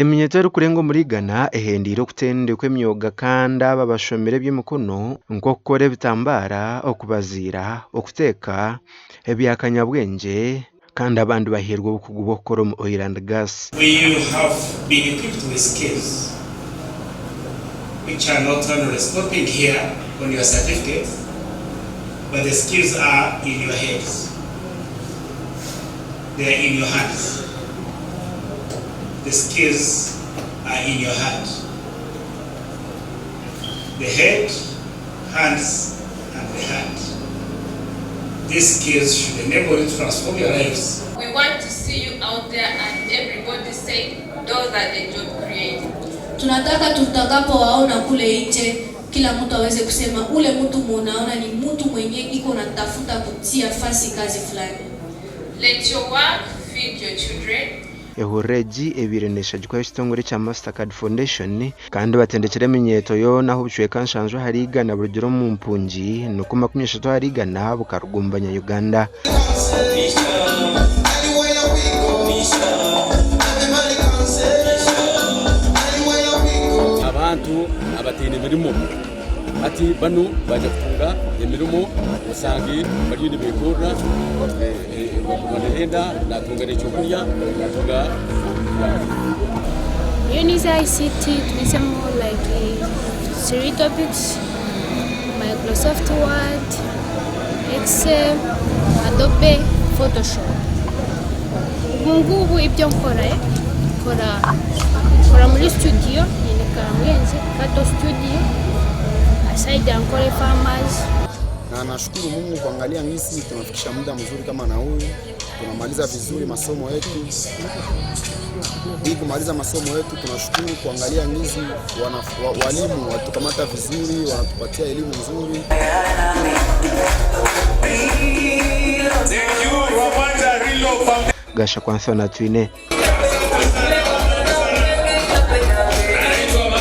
Eminyeeto erikurenga omuri igana ehendeire okutendekwa emyoga kandi aba bashomire eby'emikono nk'okukora ebitambaara, okubaziira, okuteeka, ebya kanyabwengye kandi abandi bahairwe obukugu bw'okukora omu oil and gas. We have been equipped with skills which are not only stopping here on your certificates but the skills are in your heads, they are in your hands, the skills are in your heart, the head, hands and the heart. These skills should enable you to transform your lives. We want to see you out there and everybody say those are the job creators. Tunataka tutakapowaona kule nje, kila mtu aweze kusema ule mtu munaona ni mtu mwenye iko natafuta kutia fasi kazi fulani. Let your work feed your children. Ehurura egi ebaire neeshagikwaho ekitongore ekya Mastercard Foundation kandi batendekire eminyeeto yoona ahu obucweka nshanju ahari igana burugire omu mpungi nikwo 30 ahari igana bukaruga omu banya Uganda. Abantu abataine mirimo hati banu baija kutunga emirimo osange bariyo nibekorra nibenda natunga n'ekyokurya natunga. Iyo nize ICT twizemo like 3 topics Microsoft Word, Excel, Adobe Photoshop. Ubu ngubu ibyo nkora nkora nkora muri studio nyine Karamwenzi Kato studio aside Ankole Farmers. Na nashukuru Mungu kuangalia ngisi tunafikisha muda mzuri kama na huyu tunamaliza vizuri masomo yetu. Hii kumaliza masomo yetu tunashukuru kuangalia ngizi wana, walimu watukamata vizuri, wanatupatia elimu nzuri. Gashakwansi na Twine.